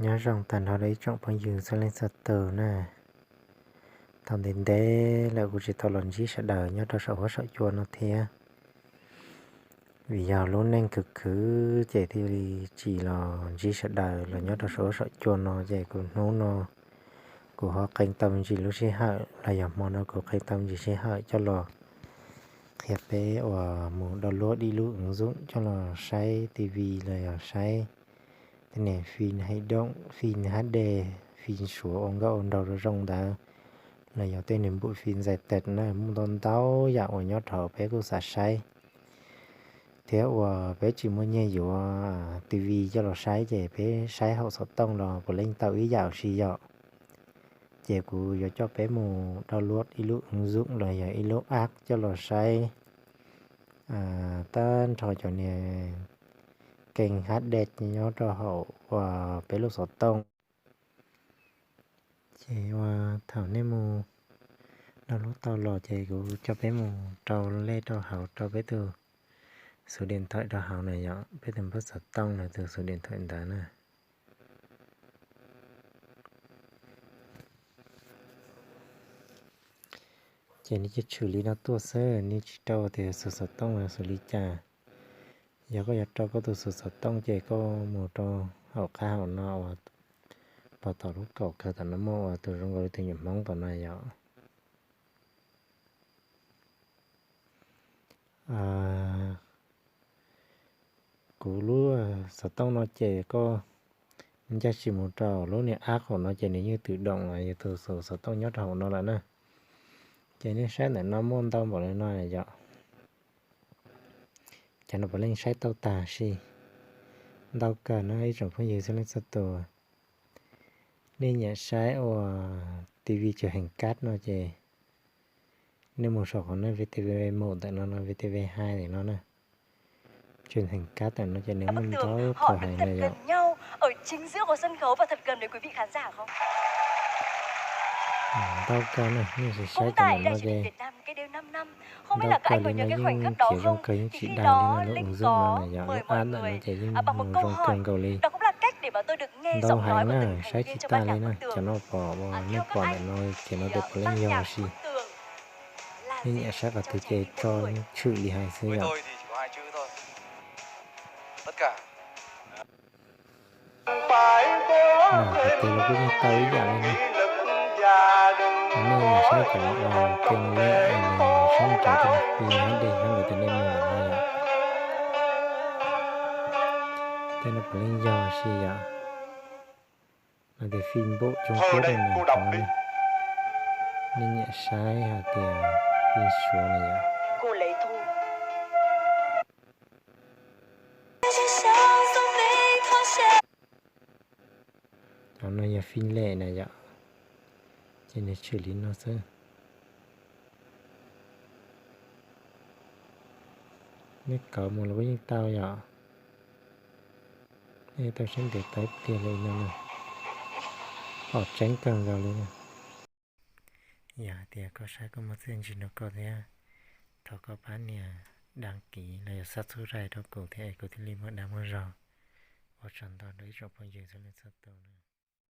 Nyob zoo tag nrho rau ib tsoom phooj ywg txhua leej txhua tus na. Tau ntev ntev lawm kuv tsis tau los ntsib sawv daws nyob rau saum huab saum cua no thiab. Vim yog lub neej khwv khwv ces thiaj li tsis los ntsib sawv daws los nyob rau saum huab saum cua no, ces kuv hnub no kuv ho qee tau me ntsis lub sij hawm los yog hmo no kuv qee tau me ntsis sij hawm coj los qhia peb uas mus download ib lub ứng dụng coj los saib T V los yog saib tej niag phim hais doom, phim H D, phim Suav ua nkauj ua nraug zoo zoo ntawd, los yog tej niag bộ phim dài tập na, muaj ntau ntau yam uas nyob rau hauv peb kuj xav saib. Thiab uas peb tsis muaj nyiaj yuav T V coj los saib ces peb saib hauv xov tooj los puav leej tau ib yam si yom. Ces kuv yuav coj peb mus download ib lub ứng dụng los yog ib lub app coj los saib tag nrho cov niag kênh H D nyob rau hauv uas peb lub xov tooj. Ces uas thaum nej mus download tau los ces kuv coj peb mus rau lej rau hauv rau peb tus số điện thoại rau hauv na yom, peb tus npawb xov tooj los tus số điện thoại ntawd na. Ces nej cia tshwm li no tuaj xwb, nej tsis rau tias số xov tooj los xws li cas. Yog koj yuav rau koj tus số xov tooj ces koj mus rau hauv qab hauv no uas pov tom lub kaum kawg tom no muaj uas tus zoo nkaus li tus nyuam Hmoob tom no yom. Kuv lub xov tooj no ces koj ncaj tsis mus rau lub niag app hauv no ces nws yeej tự động yog tus xov tooj nyob rau hauv no lawm na. Ces nej saib ntawm no muaj ntau npaum li no yom. Cov no puav leej saib tau tag si. Ntau kawg no ib tsoom phooj ywg txhua leej txhua tus, nej nyiam saib uas T V truyền hình cáp no ces nej mus saum qhov no V T V một ntawm no no, V T V hai ntawm no na. Truyền hình cáp ntawm no ces nws muaj ntau qhov heev na yom. Ntau kawg na, nej sim saib cov ntawm no ces ntau kawg li no yeej khiav zoo kawg yeej tsis daig li no lub ứng dụng no na yom, lub app ntawm no ces yeej mus zoo kawg nkaus li. Ntau heev na, saib tsis tas li na, cov no pom uas nej pom ntawm no ces no ces puav leej yog si. Nej nyiam saib qhov twg ces tso tshwm li hais xwb yom. Nam hais tias los kuj yeej tau ib yam li no. Nej nyiam saib cov keej lem, saib nrad tej phim Hmoob dej Hmoob ntawd ces nej mus ntawm no yom. Tej no puav leej yog si yom. Hais tias phim bộ Trung Quốc no, nej nyiam saib hais tias phim Suav no yom. Cov no yog phim lem na yom, ces nws tshwm li no xwb. Nej kov mus los kuj yeej tau yom. Nej tau saib ntev tau tiag li no na, pom tseeb kawg nkaus li na. Yog hais tias koj saib koj muaj txiaj ntsig nrog koj thiab, thov koj pab nias đăng ký los yog subscribe rau kuv thiab es kuv thiaj li muaj dag muaj zog. Ua tsaug ntau rau ib tsoom phooj ywg txhua leej txhua tus.